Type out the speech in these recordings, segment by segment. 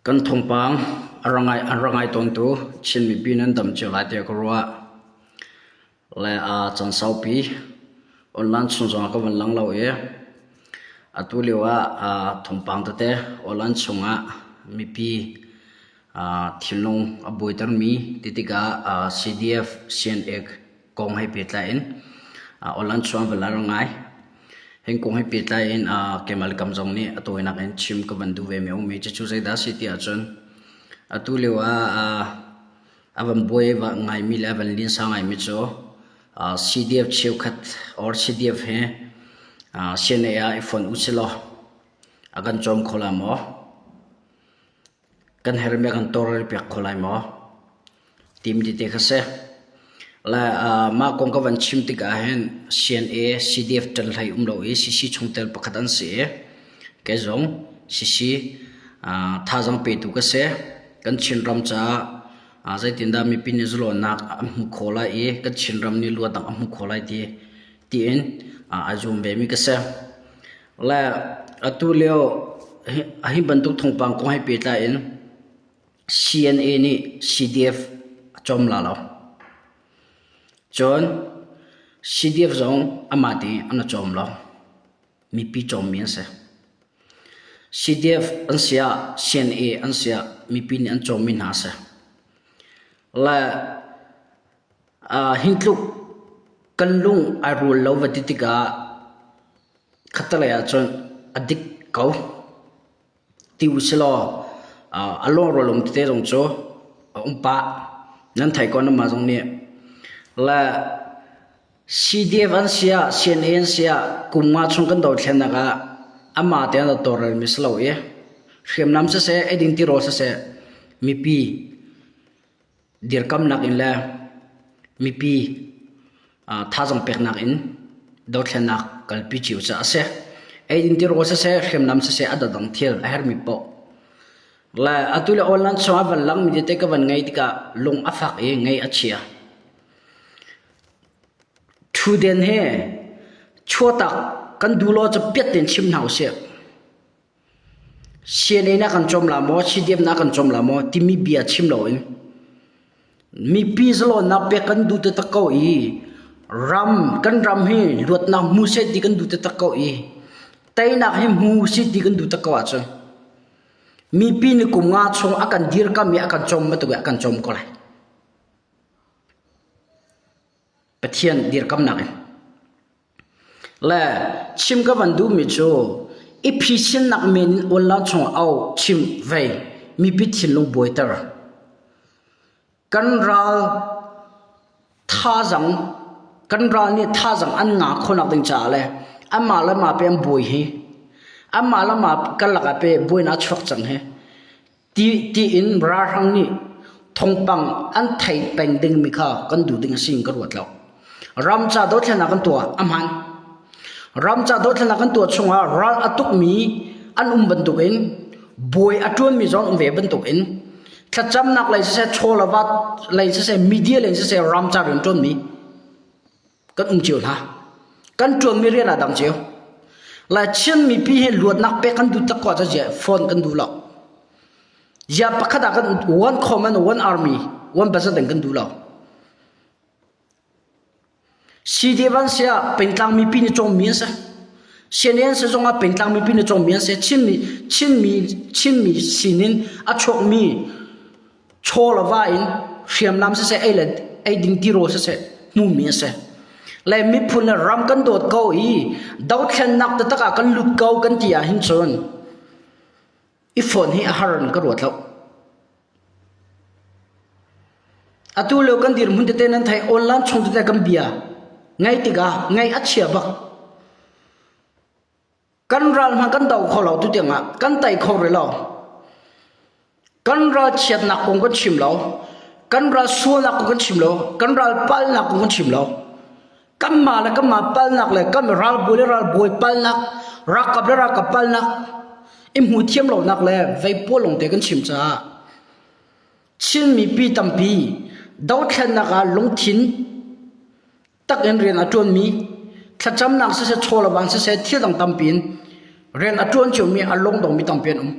Kan thawngpang a ra ngai tawntu Chin mipi nan dam cio lai tiah ka ruah. Le caan saupi online chung zongah ka van lang lo i atu lio ah thawngpang tete online chungah mipi thinlung a buaitermi ti tikah CDF CNA kong he pehtlai in online chung ah van la ngai. Hi kong he pehtlai in keimah le kam zong nih a tawinak in chim ka van duh ve mi a um i cucu zeidah a si ti ahcun atu lio ah a van buai ngaimi le a van linsa ngaimi cu CDF cheukhat or CDF he CNA ah i fonh usilaw a kan cawm kho lai maw? Kan herhmi a kan tawlrel piak kho lai maw? Timi tete kha si. Le mah kong ka van chim tikah hin CNA, CDF ṭan hlei um lo i CC chungtel pakhat an si i kei zong CC thazaang petu ka si. Kan Chinram caah zeitindah mipi nih zalawnnak an hmuh khawh lai i kan Chinram nih luatnak a hmuh khawh lai ti tiin a zum vemi ka si. Le atu lio hi bantuk thawngpang kong he pehtlai in CNA nih CDF a cawm la lo. Cun CDF zong amah tein an i cawm lo. Mipi cawmmi an si. CDF an si ah CNA an si ah mipi nih an cawmmi hna a si. Le hi tluk kan lung ai rual lo va ti tikah khattelei ahcun a dik ko. Ti usilaw a lawngrual um tete zong cu a um pah. Nan theih ko nanmah zong nih. Le CDF an si ah CNA an si ah kum nga chung kan dothlennak ah amah te an tawlrelmi si lo i hriamnam siseh, eiding tirawl siseh mipi dirkamnak in le mipi thazaang peknak in dothlennak kalpi cio cu a si. Eidin tirawl siseh, hriamnam siseh a dangdang thil a herhmi paoh. Le atu le online chungah van langmi tete ka van ngei tikah lung a fak i ngei a chia. Ṭhuden he chuahtak kan duh law cu piat tein chim hna usih. CNA na kan cawm la maw, CDF na kan cawm la maw timi bia chim loin mipi zalawnnak pek kan duh taktak ko i ram kan ram hi luatnak hmu seh ti kan duh taktak ko i teinak hi hmu seh ti kan duh tak ko ahcun mipi nih kum nga chung a kan dirkam i a kan cawm bantuk in a kan cawm ko lai. Pathian dirkamnak in. Le chim ka van duhmi cu i phisinnak men in online chung au chim vei mipi thinlung buaiter. Kan ral thazang kan ral nih thazang an nga khonak ding caah le amah le mah pe an buai hi amah le mah kan lakah pe buainak a chuak cang hi Ti tiin ralhrang nih thawngpang an thei peng dingmi kha kan duh ding a si in ka ruat lo. Ramca dothlennak kan tuah a hmaan. Ramca dothlennak kan tuah chungah ral a tukmi an um bantukin bawi a ṭuanmi zong um ve bantukin thlacamnak lei siseh, chaw le va lei siseh, media lei siseh ramca rian ṭuanmi kan um cio hna. Kan ṭuanmi rian aa dang cio. Lai Chin mipi hi luatnak pek kan duh tak ko ahcun phone kan duh lo. Zia pakhat ah kan one common, one army, one president kan duh lo. CDF an si ah pengtlang mipi nih cawmmi an si. CNN si zong ah pengtlang mipi nih cawmmi an si. Chinmi Chinmi Chinmi sinin a chuakmi chaw le va in hriamnam siseh ei le ei ding tirawl siseh hmumi a si. Le miphun le ram kan dawt ko i dothlennak taktak ah kan lut ko kan ti ah hin cun i fawn hi a har in ka ruat lo. Atu lio kan dirhmun tete nan thei online chung tete kan bia ngai tikah ngai a chia bak. Kan ral hmanh kan do kho lo tutiang ah kan tei kho rih lo. Kan ral chiatnak kong kan chim lo. Kan ral sualnak kong kan chim lo. Kan ral palnak kong kan chim lo. Kanmah le kanmah palnak le kan ralbawi le ralbawi palnak, ralkap le ralkap palnak, i hmu thiam lonak le vei pawl lawngte kan chim caah Chin mipi tampi dothlennak ah lungthin tak in rian a ṭuanmi, thlacamnak siseh, chaw le van siseh, thil dang tampi in rian a ṭuan ciomi, a lungdongmi tampi an um.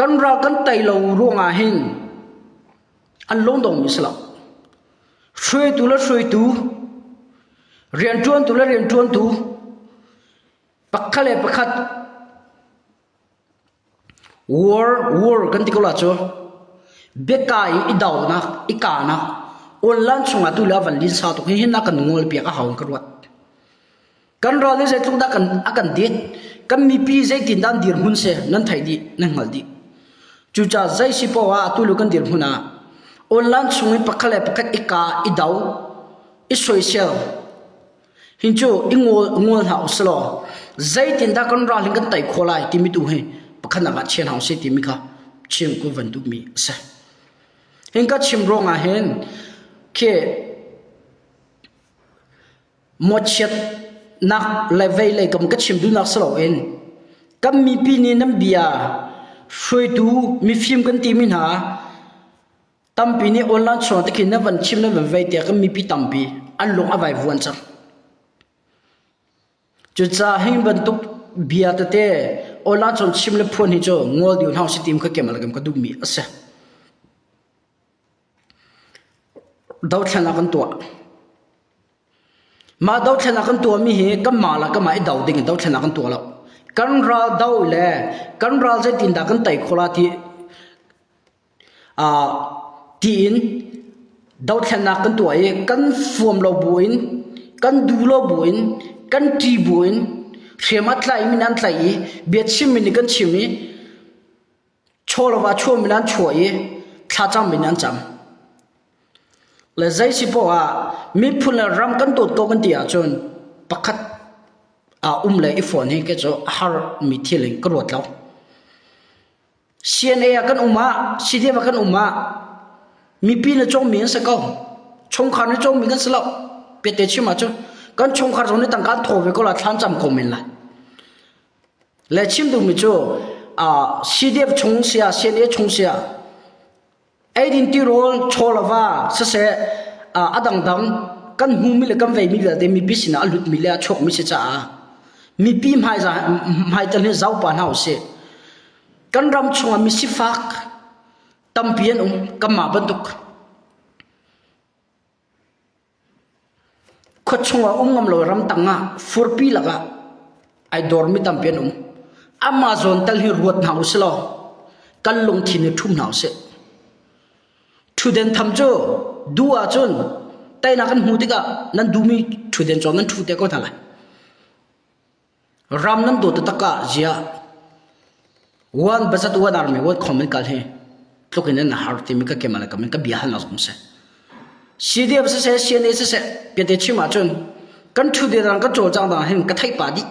Kan ral kan tei lo ruangah hin an lungdongmi si lo. Hruaitu le hruaitu, rianṭuantu le rianṭuantu, pakhat le pakhat war war kan ti ko la cu biaka i i donak i kanak online chungah tu le a van lin sa tuk hi hin a kan ngol piak a hau ka ruat. Kan ral nih zeitluk dah kan a kan dit, kan mipi zeitin dah an dirhmun si nan theih dih, nan hngalh dih. Cucaah zei si poah ah atu kan dirhmun ah online chung in pakhat le pakhat i ka, i do, i soisel, hin cu i ngol, ngol hna usih law zeitin dah kan ral hin kan tei khawh lai timi tu hi pakhatnak ah chia hna usih timi kha chim ku van duhmi a si. Hin ka chim ruangah hin khi Mawchiatnak le veilei kam ka chim duhnak si loin kan mipi nih nan bia hruaitu mifim kan timi hna tampi nih online chung te khin nan van chim nan van vei tiah kan mipi tampi an lung a vaivuan cang. Cucaah hi bantuk bia tete online chung chim le phuan hi cu ngol dih hna usih ti kha keimah le ka duhmi a si. Dothlennak kan tuah. Mah dothlennak kan tuahmi hi kanmah le kanmah i do ding in dothlennak kan tuah lo. Kan ral do le kan ral zeitindah kan tei khawh la ti uh, tiin dothlennak kan tuah i kan fuam lo buin kan duh lo buin kan ṭi buin hriam a tlaimi nih an tlaih i biachimmi nih kan chim i Chawlawh ah chuahmi an chuah i thlacammi an cam. Le zei si poah ah miphun le ram kan dawt ko kan ti ahcun pakhat ah um le i fawn hi ke cu a har mi thil in ka ruat lo. CNA ah kan um ah, CDF ah kan um ah mipi na cawmmi an si ko. Chungkhar na cawmmi kan si lo. Pete chim ahcun kan chungkhar zong nih tangka an thaw ve ko la thlan cam ko men lai. Le chim duhmi cu CDF chung sia CNA chung sia eidin tirawl chaw le va siseh a dangdang kan hmumi le kan veimi vialte mipi sinah a lutmi le a chuakmi si caah mipi hmaital hi zau pa hna usih. Kan ram chungah misifak tampi an um kanmah bantuk. Khuachung ah um ngam lo ramtang ah furpi lakah ai dawrmi tampi an um. Amah zawn tal hi ruat hna usih law kan lungthin hi ṭhum hna usih. Ṭhutden tham cu duh ahcun teinak kan hmuh tikah nan duhmi ṭhutden cawng nan ṭhu te ko hna lai. Ram nan dawt taktak ah ziah one bazat one army one khom in kal hi tluk in nan har timi ka kemal ka min ka bia hal nak zong si. CDF siseh CNA siseh piate chim ahcun kan thu dir kan cawlcang dang hin ka theih pa dih.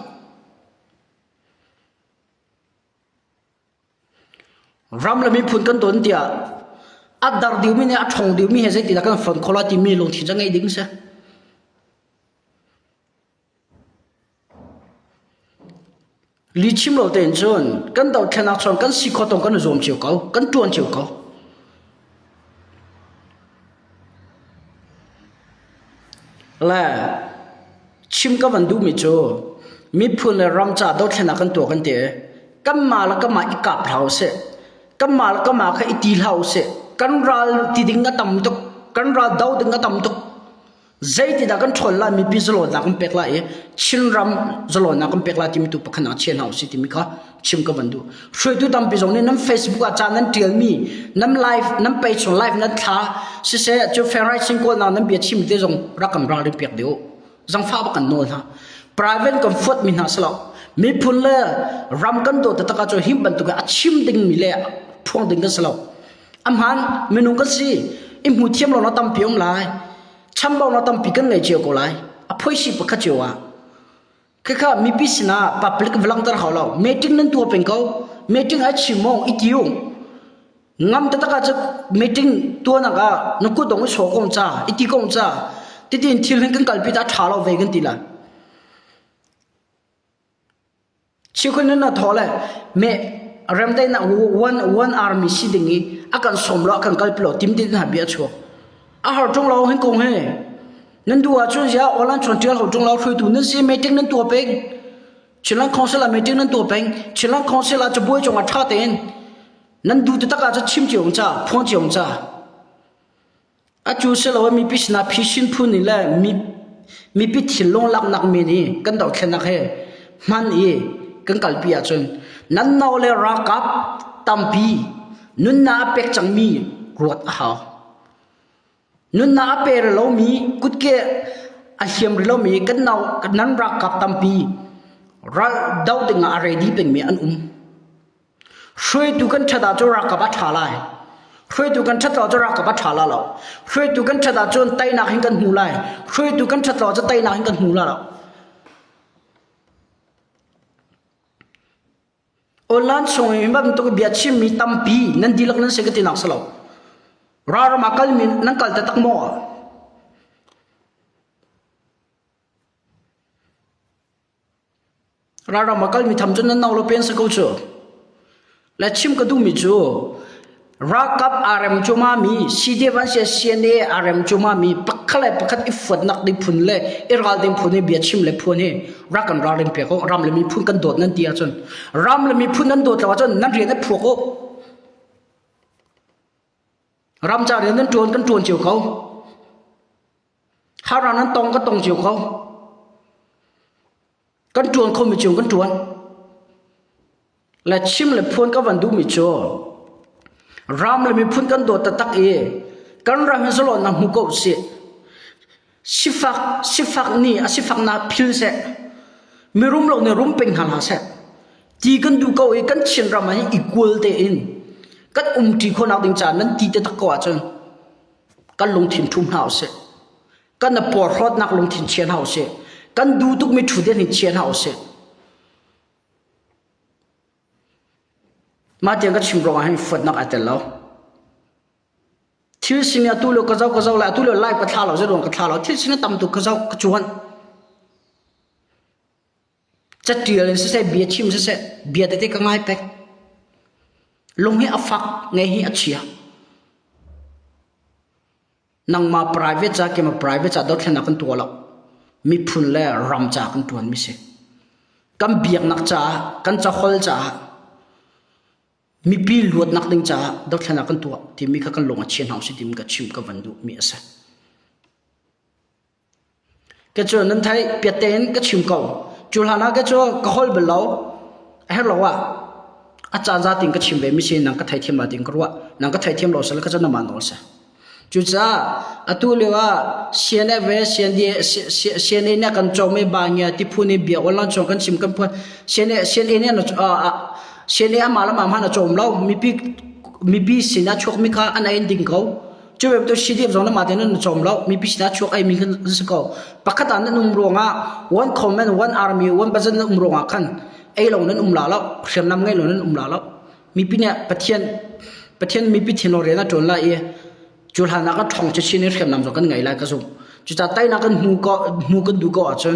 Ram le miphun kan don tiah a dar dingmi nih a ṭhong dingmi he zeitindah kan fon khawh lai timi lungthin cu ngei ding si. Lihchim lo tein cun kan dohthlennak chung kan si khawh tawng kan i zuam cio ko, kan ṭuan cio ko. Le chim ka van duhmi cu miphun le ram ca dothlennak kan tuah kan ti i kanmah le kanmah i kap hlah usih. Kanmah le kanmah kha i ti hlah usih. Kan ral ti ding a tam tuk. Kan ral do ding a tam tuk. Zeitindah kan ṭhawl lai mipi zalawnnak kan pek lai i Chinram zalawnnak kan pek lai timi tu pakhat ah chia hna usih timi kha chim ka van duh. Hruaitu tampi zong nih nan Facebook ah ca nan ṭialmi, nan live, nan page chung live nan thla siseh cu fair right sing kawlnak nan bia chim te zong rak kan ralring piak dih u. Zangfah bak kan nawl hna. Private kan fuat mi hna si lo. Miphun le ram kan dawt taktak ahcun hi bantuk a chim dingmi le phuang ding kan si lo. A hmaan minung kan si. I hmu thiam lo na tampi um lai. Chambaunak tampi kan ngei cio ko lai. A phoisi pakhat cio ah. Khakha mipi sinah public va langhter hau lo. Meeting nan tuah peng ko. Meeting ai chim mong i ti ung. Ngam taktak ah cu meeting tuahnak ah na kut dong i saw kong ca, i ti kong ca. Titin thil hin kan kalpi ta ṭha lo ve kan ti lai. Chikhun in a thaw le me remdaihnak one one army si ding i a kan sawm lo a kan kalpi lo tim tin hna bia chuak. A har ṭung lo hin kong he. Nan duh ahcun ziah Olan chuan ṭial ho ṭung lo hruaitu nan si meeting nan tuah peng. Chinland Council ah meeting nan tuah peng. Chinland Council ah cabuai cung ah ṭha tein. Nan duh taktak ahcun chim cio ca, phuang cio ca. Atu si lo mipi sinah phisin phun in le mipi thinlung laknak men i kan dohthlennak he hman i kan kalpi ahcun nan no le ralkap tampi nunnak a pek cangmi ruat a hau. Nunnak a pe rih lomi kutke a hliam rih lomi kan no nan ralkap tampi ral doh dingah a ready pengmi an um. Hruaitu kan ṭhat ahcun ralkap a ṭha lai. Hruaitu kan ṭhat lo ahcun ralkap a ṭha la lo. Hruaitu kan ṭhat ahcun teinak hin kan hmu lai. Hruaitu kan ṭhat lo ahcun teinak hin kan hmu la lo. Online chung i bantuk bia chimmi tampi nan dihlak nan si ka tinak si lo. Ralram ah kalmi nan kal taktak maw? Ralram a kalmi tham cu nan no lo pen si ko cu. Le chim ka duhmi cu ralkap aa rem cuahmahmi CDF an si CNA aa rem cuahmahmi pakhat le pakhat i fuatnak ding phun le i ral ding phun i bia chim le phun hi rak kan ralring pek u. Ram le miphun kan dawt nan ti ahcun ram le miphun nan dawt lo ahcun nan rian a phuak u. Ram ca rian nan ṭuan kan ṭuan cio ko. Harnak nan tong kan tong cio ko. Kan ṭuan khomi cio kan ṭuan. Le chim le phuan ka van duhmi cu ram le miphun kan dawt taktak i kan ram hi zalawnnak hmu ko sih. Sifak sifak nih a sifaknak phil seh. Mirum lo nih rum peng hna hlah seh. Ti kan duh ko i kan Chin ram ah hin equal tein kan umṭi khawhnak ding caah nan ti taktak ko ahcun kan lungthin ṭhum hna usih. Kan a porhlawtnak lungthin chia hna usih. Kan duh tukmi ṭhutden hin chia hna usih. Mah tiang ka chim ruangah hin fuatnak ai tel lo. Thil sin atu lo ka zoh ka zoh lai atu lo lai ka thla lo zeiruang ka thla lo thil sin tam tuk ka zoh ka cuan. Catial in siseh bia chim siseh bia tete ka ngai pek. Lung hi a fak nge hi a chia. Nangmah private ca keimah private ca dothlennak kan tuah lo. Miphun le ram ca kan tuan mi si. Kan biaknak caah, kan cahol caah, mipi luatnak ding caah dothlennak kan tuah timi kha kan lung a chia hna usih timi ka chim ka van duh mi a si. Ka cu nan theih piat tein ka chim ko. Cu hlan ah ka cu ka holh bal lo. A herh lo ah a caan za tin ka chim ve mi si nang ka theithiam la tin ka ruah. Nang ka theithiam lo sal ka cu namah nawl si. Cucaah atu lio ah CNF ve CND CNA nih kan cawm i ba ngia ti phun i bia online chung kan chim kan phuan CNA CNA nih CNA amah le mah hmanh a cawm lo mipi mipi sin ah chuak mi kha an ei ding ko. Cu bantuk CDF zong mah tein nan cawm lo. Mipi sinah chuak ei mi kan si ko. Pakhat ah nan um ruangah one command, one army, one budget nan um ruangah khan ei lo nan um la lo, hriamnam ngei lo nan um la lo. Mipi nih Pathian Pathian mipi thinlung rian a ṭuan lai i cu hlan ah kan ṭhawng chinchin in hriamnam zong kan ngei lai ka zumh. Cucaah teinak kan hmu ko hmu kan duh ko ahcun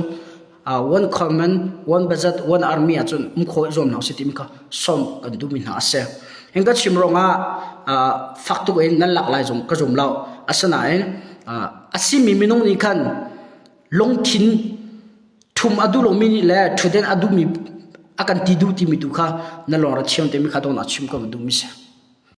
uh, one command, one budget, one army ahcun um khawh zuam hna usih timi kha sawm kan duhmi hna a si. Hin ka chim ruangah uh, fak tuk in nan lak lai zong ka zum lo. Asinain uh, a simi minung nih khan lungthin thum a duh lomi nih le thuden a duhmi a kan ti duh timi tu kha na lawng ra thiam timi kha don a chim ka duhmi si.